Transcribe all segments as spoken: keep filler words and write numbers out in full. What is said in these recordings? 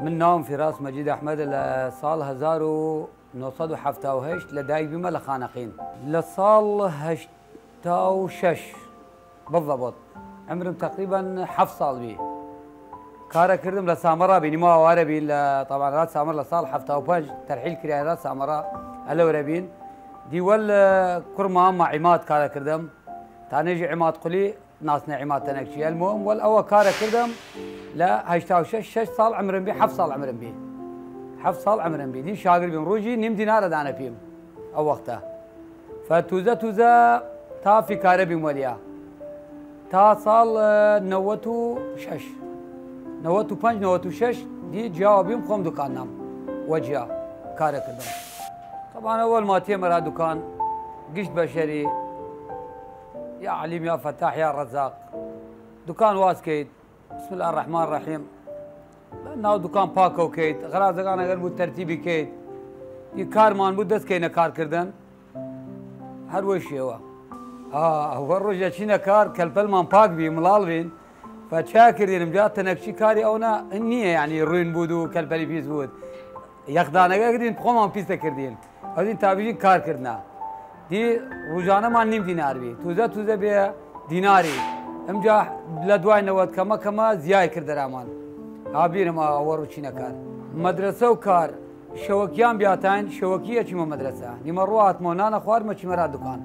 من ناوم فراس مەجید ئەحمەد، لە ساڵ هەزار و نۆ سەد و حەفتا و هەشت لە دایک بیمە لە خانەقین. لە ساڵ هەشتا و شەش بضبط، عمرم تقریبا حەفت ساڵ بی، کارە کردم لە سامەڕا بی، نیمە ئاوارە بی لە، طبعا، راد سامەڕ لە ساڵ حەفتا و پەنج تەرحیل کرایە راد سامەڕا، ئەلەورە بین. دی وەل کوڕ مامە عیماد کارە کردم، تا نێژی عیماد قولی، ناسنە عیماد تەنەکچی. المهم، وەل ئەوە کارە کردم لە هەشتا و شەش، شەش ساڵ عمرم بی، حەفت ساڵ عمرم بی، حەفت ساڵ عمرم بی. دی شاگرد بیم، روژی نیم دینارە دانە پیم ئەو وەختە. فە توزە توزە تا فیکارە بیم وەلیا، تا ساڵ، ئە، نەوەت و شەش، نەوەت و پەنج، نەوەت و شەش، دی جیاوە بیم، خوەم دوکان نام وەجیا کارە کردم. طبعا ئەوەل ما تێمەرا دوکان گشت بەشەری، یا علیم، یا فتاح، یا رزاق، دوکان واز کەید، بسم الله الرحمن الرحیم، ناو دوکان پاکەو کەید، غرازەگان ئەگەر بود تەرتیبی کەید. ئی کارمان بود، دەس کەینە کار کردن. هەر وەی شێوە. ئا، ئەوە روژە چینە کار، کەلپەلمان پاک بی، مڵاڵ بین. فە چا کردینم جا تەنەکچی کاری ئەونە نییە، یعنی روین بود و کەلپەلی پیس بود. یەخدانەگە کردین، خوەمان پیس دەکردین. ئەزین تا بیژین کار کردنە. دی روژانەمان نیم دینار بی. توزە توزە بێ دیناری. ئمجا لە دوای نەوەت کەمە کەمە زیای کرد دەرامان. ها بیرم ئەوە روچینە کار. مەدرسە و کار. شەوەکیان بیاتاین، شەوەکی ئەچیمە مەدرسە. نیمە ڕوە هاتمەوە نانە خوارمە چیمە را دوکان.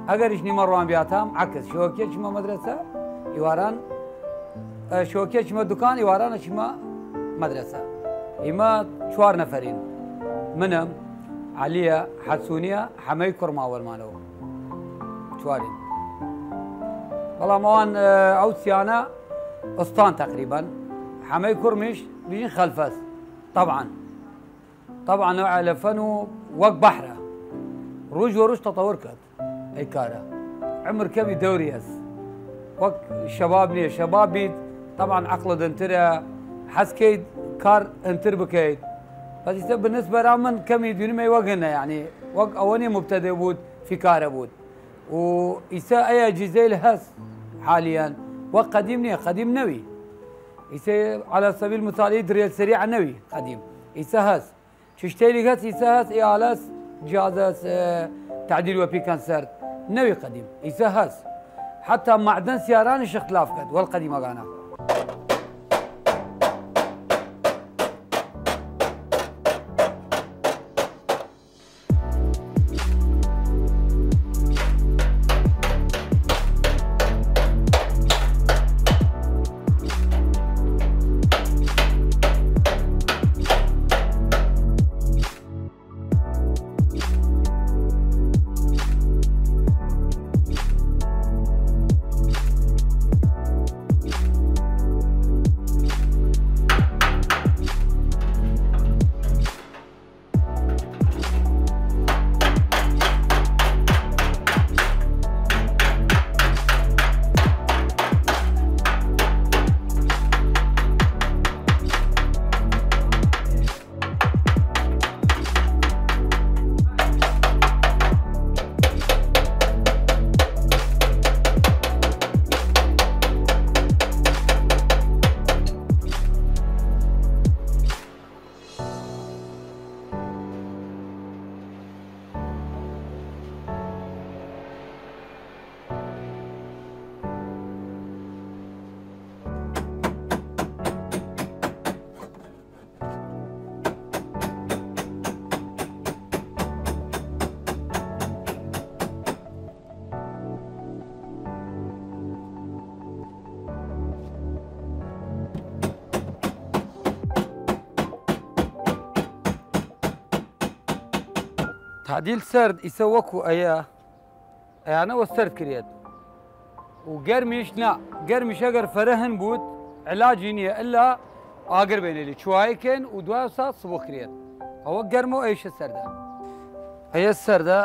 ئەگەریش نیمە ڕوان بیاتام، عەکس، شەوەکی ئەچیمە مەدرسە، ئیواران، ئە، شەوەکی ئەچیمە دوکان، ئیواران ئەچیمە مەدرسە. ئیمە چوار نەفەرین. منم، عەلیە، حەسونیە، حەمەی کوڕ ماوەلمانەوە. چوارین. بەڵام ئەوان، ئە، ئەو سیانە ئوستان تەقریبەن. حەمەی کوڕمیش بیژین خەلفەس. طبعا. طبعا ئەو عەلەفەن و وەک بەحرە. روژ وە روژ تەتەور کەت. ئەی کارە. عمر کەمی دەوری هەس. وەک شەباب نییە. شەباب بیت، طبعا عەقڵت ئەنترە، حەز کەیت کار ئەنتر بکەیت. بەس ئیسە بالنسبە را من کەمی دونیمەی وەک هنە، یعنی وەک ئەوە نییە مبتدئ بود، فیکارە بود. و ئیسە ئەی ئەجیزەیل هەس حالیەن. وەک قەدیم نییە، قەدیم نەوی. ئیسە عەلا سەبیل مسال ئی درێل سەریع نەوی قەدیم. ئیسە هەس. چشتەیلیگ هەس ئیسە هەس، ئی ئالەس جیازەس، ئە، تعدیل وەپی کەن سەرد. نەوی قەدیم، ئیسە هەس. حەتا مەعدەن سیارانیش اختلاف کەد وەل قەدیمەگانە. تعدیل سەرد ئیسە وەکو ئەیە، ئەیانە وە سەرد کرێد. و گەرمیش نا، گەرمیش ئەگەر فەرە هن بود، علاجی نییە، ئللا ئاگر بینێلی، چوایە کەن و دوای ساعت سبخ کرێد. ئەوە گەرمە و ئەیشە سەردە. ئەیە سەردە.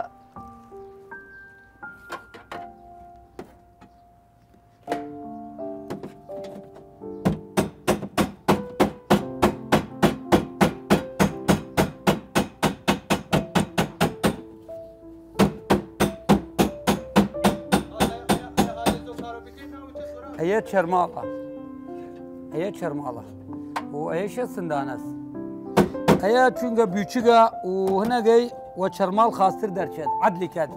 ئەیە چەرماڵە. ئەیە چەرماڵە. و ئەیەشە سندانەس. ئەیە چونگە بویچگە و هنەگەی وە چەرماڵ خاستر دەرچێت. عەدلی کەد.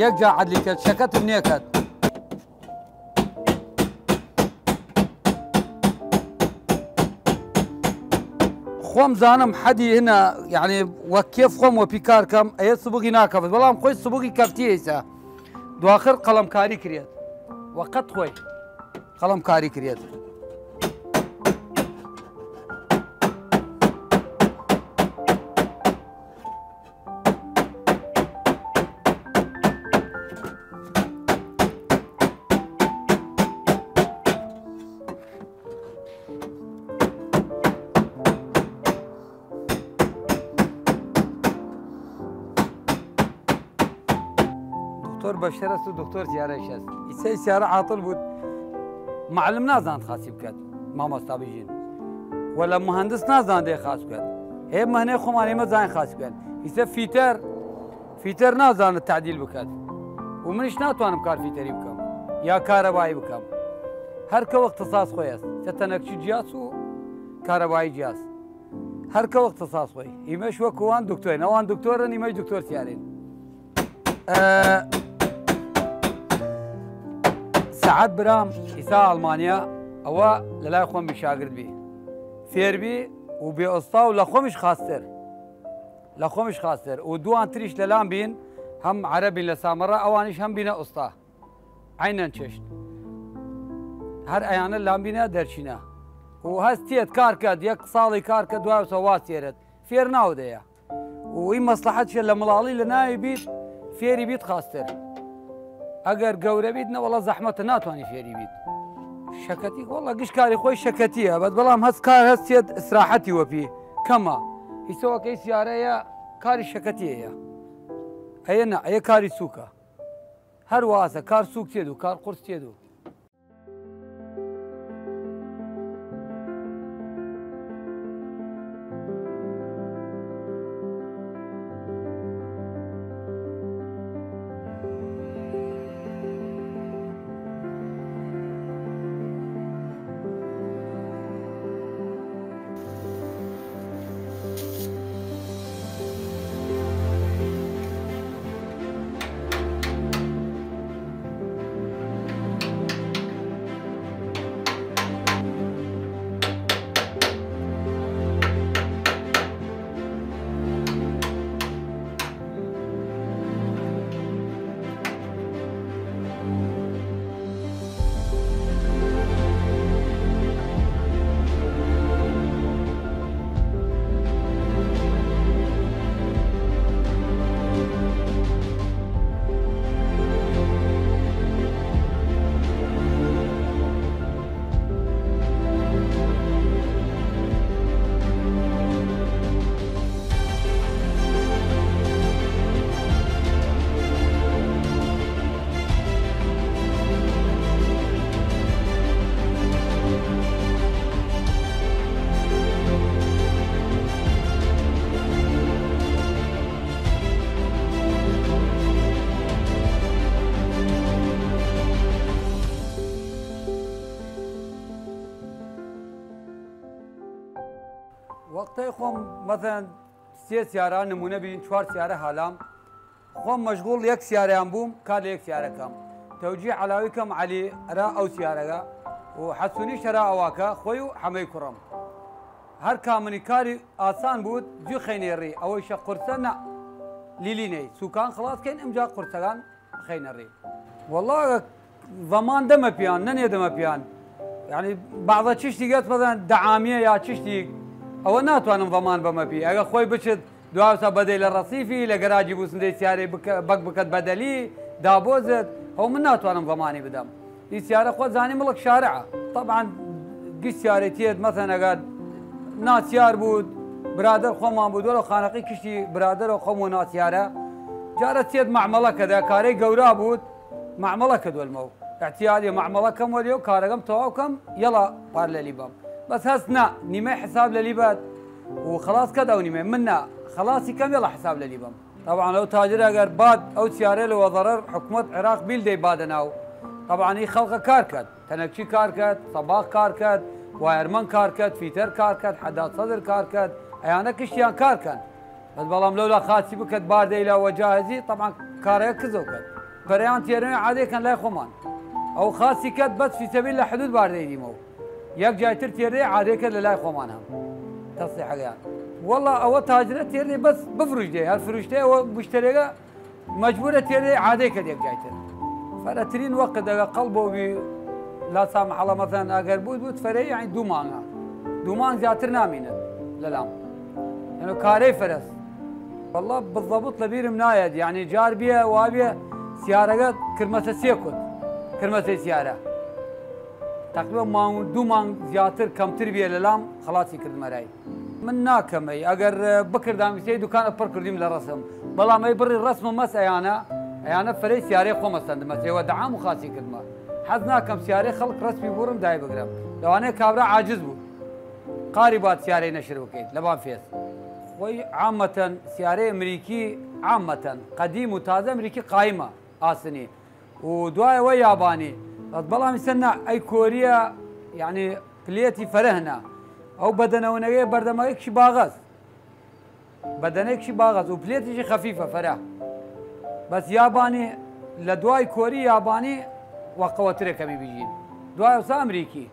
یەک جا عەدلی کەد. شەکەتم نێکەد. خوەم زانم حەدی هنە، یعنی، وە کێف خوەم وەپی کار کەم، ئەیە سبوگی ناکەفت، بەڵام خوەی سبوگی کەفتیە ئیسە. دواخر قەڵەمکاری کریەت. وە قەت خوەی قەڵەمکاری کریەت. دکتۆر بەشەر ئەست و دکتۆر سیارەش ئەست. ئیسە سیارە عاطل بوود، معلم نازاند خاسی بکەد، مامۆستا بژین. وەلا مهندس نازاند دەی خاس بکەد. هەیە مەهنەی خوەمان ئیمە زاین خاس بکەن. ئیسە فیتەر، فیتەر نازاند تعدیل بکەد. و منیش ناتوانم کار فیتەری بکەم. یا کارەبایی بکەم. هەر کەو اختصاص خوەی ئەست. چە تەنەکچی جیاس و کارەبایی جیاس. هەر کەو اختصاص خوەی. ئیمەش وەکو وان دکتۆرین. ئەوان دکتۆرن، ئیمەش دکتۆر سیارین. ئە، سەعەت برام ئیسا ئەڵمانیا، ئەوە لەلای خوەم بی شاگرد بی. فێر بی و بێ ئوستا و لە خوەمیش خاستر. لە خوەمیش خاستر. و دووان تریش لەلام بین، هەم عەرەبین لە سامەڕا، ئەوانیش هەم بینە ئوستا. عەینەن چشت. هەر ئەیانە لام بینە دەرچینە. و هەستیەت کار کەد، یەک ساڵی کار کەد، دوای وسە وا سێرەت. فێر ناودەیە. و ئی مەسلەحەت چیە لە مڵاڵی لە ناوی بیت، فێری بیت خاستر. ئەگەر گەورە بیت، نە وەڵا زەحمەتە، ناتوانی فێری بیت. شەکەتی، وەڵا گشت کاری خوەی شەکەتیە، بەس بەڵام هەست کار هەستیەت ئیسراحەتی وەپی کەمە. ئیسە وەکەی سیارەیە کاری شەکەتیەیە. ئەیە نە، ئەیە کاری سووکە. هەر واسە، کار سووک تێد و کار قورس تێد و. وەختەی خوەم، مەسەلەن، سێ سیارە نمونە بین، چوار سیارە هالام. خوەم مەشغوڵ یەک سیارەیان بووم، کار لە یەک سیارە کەم. تەوجیه عەلاوی کەم عەلی ئەرا ئەو سیارەگە و حەسونیش ئەرا ئەواکە، خوەی و حەمەی کوڕم. هەر کامنی کاری ئاسان بوود، جوی خەینێ ڕی، ئەوەیشە قورسە نە لیلی نەی. سووکان خڵاس کەین، ئمجا قورسەگان خەینە ڕی. وەڵا ڤەمان دەمە پیان، نەنێ دەمە پیان. یعنی، بعضە چشتیگەت مەسەلەن دەعامیە یا چشتیگ، ئەوە ناتوانم ڤەمان بەمە پی. ئەگە خوەی بچت، دواوسە بەدەی لە ڕەسیفی، لە گەراجی بوسندەی سیارەی بکە-، بەک بکەت بەدەلی، دابۆزت، ئەو من ناتوانم ڤەمانی بدەم. ئی سیارە خوە زانی مڵک شارعە. طبعاً گشت سیارەی تێد، مەسەلەن ئەگەر ناسیار بوود، برادەر خوەمان بوود، وەلەو خانەقی کشتی برادەرەو خوەم و ناسیارە. جارە تێد مەعمەڵە کەدا، کارەی گەورا بوود، مەعمەڵە کەد وەلمەو. احتیالی مەعمەڵە کەم وەلیەو، کارەگەم تەواو کەم، یەڵا پار لەلی بەم. بەس هەست نا، نیمەی حساب لەلی بەد و خلاص کەد ئەو نیمەی. من نا، خلاصی کەم یەڵا حساب لەلی بەم. طبعاً ئەو تاجر ئەگەر باد ئەو سیارەی لە وەزەرەر حکومەت عراق بیل دەی بادە ناو. طبعاً ئی خەڵقە کار کەد، تەنەکچی کار کەد، سەباغ کار کەد، وایەرمەن کار کەد، فیتەر کار کەد، حەداد سەدر کار کەد، ئەیانە کشتیان کار کەن. بەس بەڵام لەولا خاسی بکەد باردەیلا وە جاهزی، تەبعەن کارەگە کزەو کەد. فەرەیان تێرەێ عادەی کەن لای خوەمان. ئەو خاسی کەد بەس فی سەبیل لە حدود باردەی دیمەو. یەک جایتر تێرەێ عادەی کەد لە لای خوەمان هەم. تەسلیحەگەیان. وەڵا ئەوە تاجرە تێرەێ بەس بفروشتێ، هەر فروشتێ ئەوە مشتەرێگە مەجبورە تێرەێ عادەی کەد یەک جایتر. فەرەترین وەقت ئەگە قەڵ بۆ بی لا سامح الله مەسەلەن ئەگەر بود بود فەرەێ یەعنی دوو مانگە. دوو مانگ زیاتر نامینن لەلام. یەعنی کارەی فەرەس. وەڵا بزەبوت لەبیرم نایەد، یەعنی جار بیە وابیە سیارەگە کرمەسە سێ کوت، کرمەسەی سیارە. تەقریبەن مانگ، دوو مانگ زیاتر کەمتر بیە لەلام خەڵاسی کردمەرای. من ناکەمەی، ئەگەر بکردام ئیسەی دوکانە پڕ کردیم لە ڕەسم، بەڵام ئەی بڕی ڕەسمە مەس ئەیانە، ئەیانە فەرەی سیارەی خوەمە سەندمەس ئێوە دەعام و خاسی کردمە. حەز ناکەم سیارەی خەڵک ڕەسمی بوڕم دای بگرم، لەوانەیە کابرا عاجز بوو قاری بات سیارەی نەشر بکەیت لەبان فێس. خۆی عامەتەن سیارەی ئەمریکی، عامەتەن قەدیم و تازە ئەمریکی قایمە ئاسنی و دوایەوە یابانی. بەس بەڵام ئیسە نا، ئەی کۆریە، یەعنی پلێتی فەرە هەنە. ئەو بەدەنەوەنەگەی بەردەمەگەی کشی باغەس. بەدەنەی کشی باغەس و پلێتیشی خەفیفە فەرە. بەس یابانی لە دوای کۆری یابانی وە قەوەترە کەمی بژین. دوای ئەوسا ئەمریکی.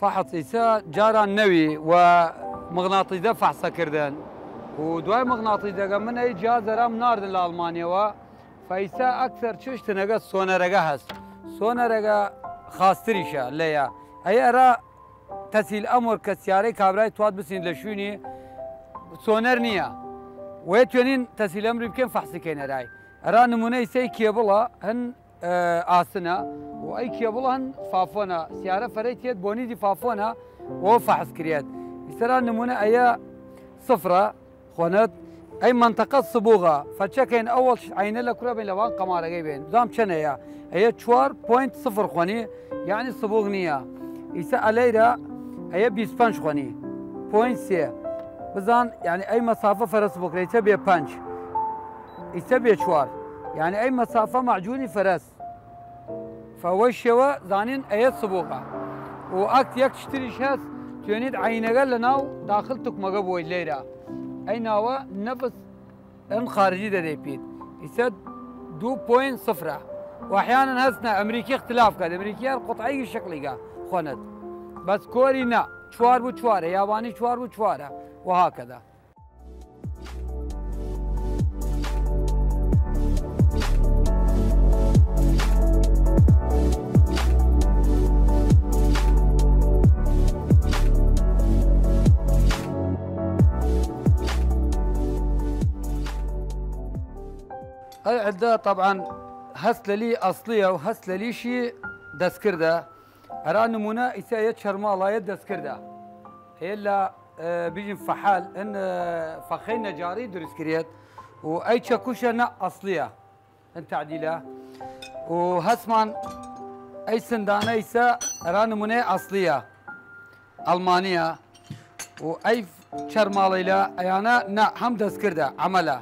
فەحس ئیسە جاران نەوی و مغناطیسە فەحسە کردن و دوای مغناطیسەگە من ئەی جیاز ئەرام ناردن لە ئەڵمانیەوە. فەئیسە ئەکسەر چشتنەگە سۆنەرەگە هەس، سۆنەرەگە خاستریشە لەیە. ئەی ئەرا تەسیل ئەمر کە سیارەی کابرای توات بسین لە شوینی سۆنەر نییە. وەی توێنین تەسیل ئەمری بکەین فەحسی کەینەرای. ئەرا نمونە ئیسەی کێبڵە هەن ئاسنە و ئەی کێبڵ هەن فافۆنە، سیارە فەرەی تێت بۆنیدی فافۆنە و فەحس کریەت. ئیسەرا نمونە ئەیە سفرە خوەنەت، ئەی منتەقە سبوغە. فەچەکەین ئەوەڵ عینە لە کورە بین لەوان قەمارەگەی بین بزام چەنەیە؟ ئەیە چوار پۆینت سفر خوەنی، یەعنی سبوغ نییە. ئیسە ئەلەیرە ئەیە بیست پەنج خوەنی، پۆینت سێ. بزان یەعنی ئەی مەسافە فەرەس بکرە ئیسە بێ پەنج، ئیسە بێ چوار، یەعنی ئەی مەسافە مەعجونی فەرەس. فەوەی شێوە زانین ئەیە سبوغە. و ئەکت یەک شتریش هەس، توێنید عینەگە لە ناو داخل تکمەگە بووەید لەیرە. ئەی ناوە نەفس ئەن خارجی دەدەی پید. ئیسە دوو پۆینت سفرە. و ئەحیانەن هەستنە ئەمریکی اختلاف کەد، ئەمریکی هەر قوتعەیگی شکلیگە خوەنەد. بەس کۆری نە، چوار بوو چوارە، یابانی چوار بوو چوارە. و هاکەدا. ئەی عدە طبعا هەست لەلی ئەسڵیە و هەست لەلیشی دەسکردە. ئەرا نمونە ئیسە ئەیە چەرماڵایە دەسکردە. ئەیە لە، ئە، بیژن فەحال، ئن، ئە، فەخەی نەجاری دروست کریەت و ئەی چەکوشە نە ئەسڵیە، ئن تعدیلە. و هەسمان ئەی سندانە ئیسە ئەرا نمونەی ئەسڵیە. ئەڵمانیە و ئەی چەرماڵەیلە ئەیانە نە هەم دەسکردە عەمەلە.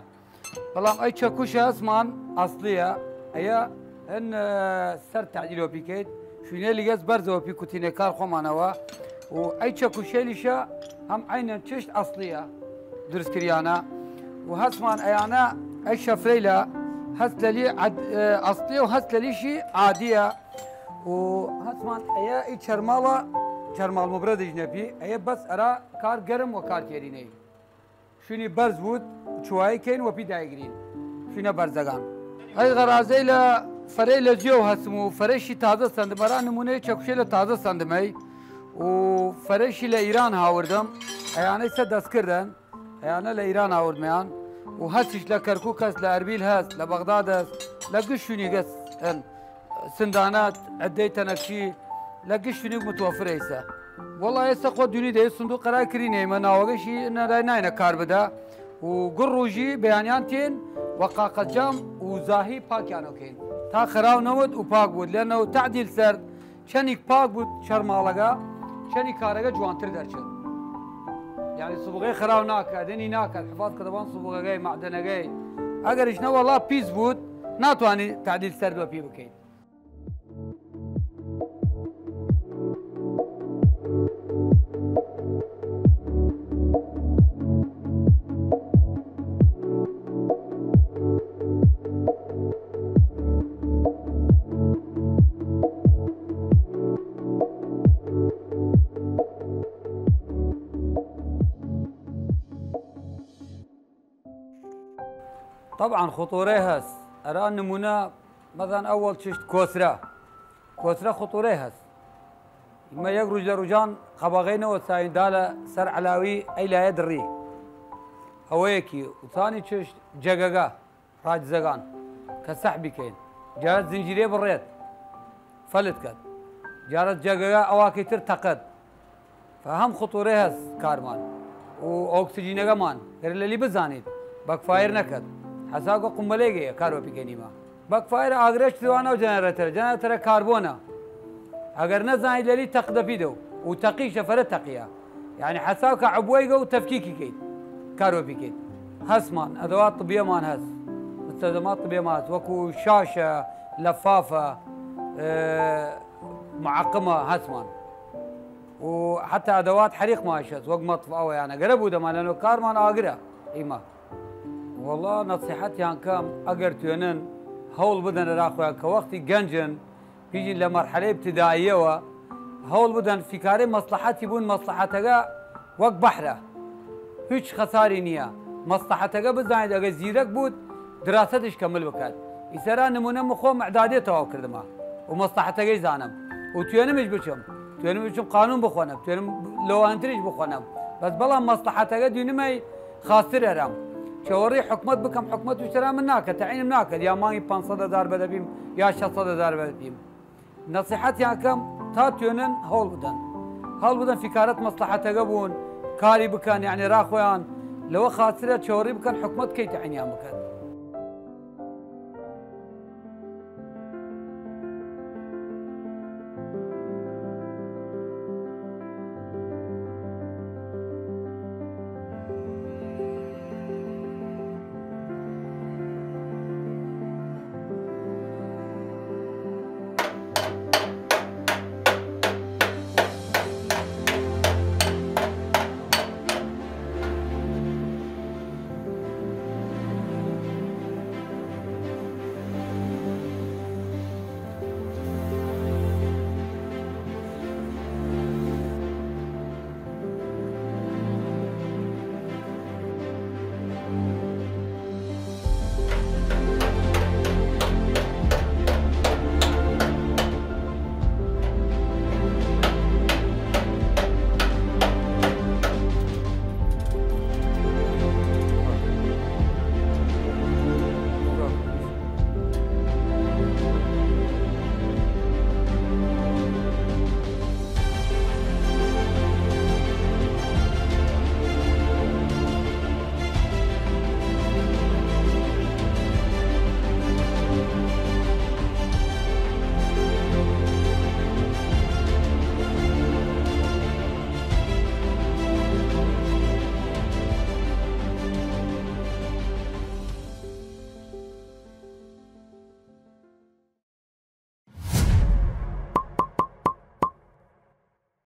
بەڵام ئەی چەکوشە ئەسمان ئەسڵیە، ئەیە هەن، ئە، سەر تعدیل وەپی کەیت، شوینە لیگەس بەرزەوە پی کوتینە کار خوەمانەوە. و ئەی چەکوشەیلیشە هەم عەینەن چشت ئەسڵیە درس کریانە. و هەسمان ئەیانە ئەی شەفرەیلە هەس لەلی عەد-، ئە، ئەسڵیە و هەس لەلیشی عادیە. و هەسمان ئەیە ئی چەرماڵە، چەرماڵ مبرەدیش نەپی، ئەیە بەس ئەرا کار گەرم و کار تێرینەی. شوینی بەرز بوود، چوایی کەین وەپی دایگرین شوینە بەرزەگان. ئەی غەرازەیلە فەرەی لە زیەو هەسم و فەرەیشی تازە سەندم، ئەرا نمونەی چەکوشەیلە تازە سەندمەی و فەرەیشی لە ئیران هاوردم، ئەیانەیسە دەسکردن، ئەیانە لە ئیران هاوردمیان و هەسیش لە کەرکوک هەس، لە ئەربیل هەس، لە بەغداد هەس، لە گشت شوینیگ هەس. سندانات، عدەی تەنەکشی، لە گشت شوینیگ متوەفر ئیسە. وەڵا ئێسە خۆ دونی دەی سندوق قەرار کرینە ئیمە ناوەگەشی نەرای ناینە کار بدە و گڕ ڕوژی بەیانیان تین و قاقەجام و زاهی پاکیانەو کەین تا خەراو نەود و پاک بوود، لەنەو تەعدیل سەرد چەنیگ پاک بوود چەرماڵەگە، چەنی کارەگە جوانتر دەرچد. یعنی سوبغەی خەراو ناکەد، هنی ناکەد، حفاظ کە دەبان سوبغەگەی، مەعدەنەگەی. ئەگەریش نە وەڵا پیس بوود، ناتوانی تەعدیل سەرد وەپی بکەید. طبعا خطورەی هەس. ئەرا نمونە، مەسەلەن، ئەوەڵ چشت کۆسرە. کۆسرە خطورەی هەس. ئیمە یەک ڕوژ لە ڕوژان قەبەغەی نەوەساین دا لە سەر عەلاوی ئەی لایە دڕی. ئەوەیەکی، وتانی چشت جەگەگە، ڕاجزەگان کە سەحبی کەین. جارە زنجیرێ بڕێت، فەلت کەت. جارە جەگەگە ئەواکی تر تەقەت. فە هەم خطورەی هەس کارمان و ئۆکسجینەگەمان گەر لەلی بزانید بەکفایر نەکەت. حەساکە قومبەلەیگەیە کار وەپی کەنیمە. بەکفایر ئاگرەش توانە و جەنەرەتەر، جەنەرەتەرە کاربۆنە. ئەگەر نەزانید لەلی تەق دەپیدەو و تەقیشە فەرە تەقیە. یعنی حەساکە عبوەیگە و تەفکیکی کەید. کار وەپی کەید. هەسمان، ئەدەوات طبیەمان هەس. مستەلزەمات طبیەمان هەس. وەکو شاشە، لەفافە، ئێ، معقمە هەسمان. و حتی ئەدەوات حەریق ماشەت، وەک مەطف ئەوەیانە. گەرە بوودەمان لەنۆ کارمان ئاگرە ئیمە. وەڵا نەسیحەتیان کەم، ئەگەر توێنن هەوڵ بدەن ئەرا خویان کە وەختی گەنجن، بیجین لە مەرحەلەی ابتدائیەوە، هەوڵ بدەن فیکارەی مەسلەحەتی بوون، مەسلەحەتەگە وەک بەحرە. هیچ خەساری نییە. مەسلەحەتەگە بزانید، ئەگەر زیرەک بوود، دراستیش کەمل بکات. ئیسەرا نمونە من خۆم ئعدادیە تەواو کردمە و مەسلەحەتەگەی زانم و توێنمش بچم. توێنم بچم قانون بخوەنم، توێنم لەوانتریش بخوەنم. بەس بەڵام مەسلەحەتەگە دوینمەی خاستر ئەرام. چەوەڕی حکومەت بکەم، حکومەت وشترا من ناکە، تەعینم ناکە، یا مانگی پەنج سەد هەزار بەدەبیم، یا شەش سەد هەزار بەدەبیم. نەسیحەتیان کەم تا توێنن هەوڵ بدەن. هەوڵ بدەن فیکارەت مەسلەحەتەگە بوون، کاری بکەن، یعنی راخۆیان لەوە خاسترە چەوەڕی بکەن حکومەت کەی تەعینیان بکەن.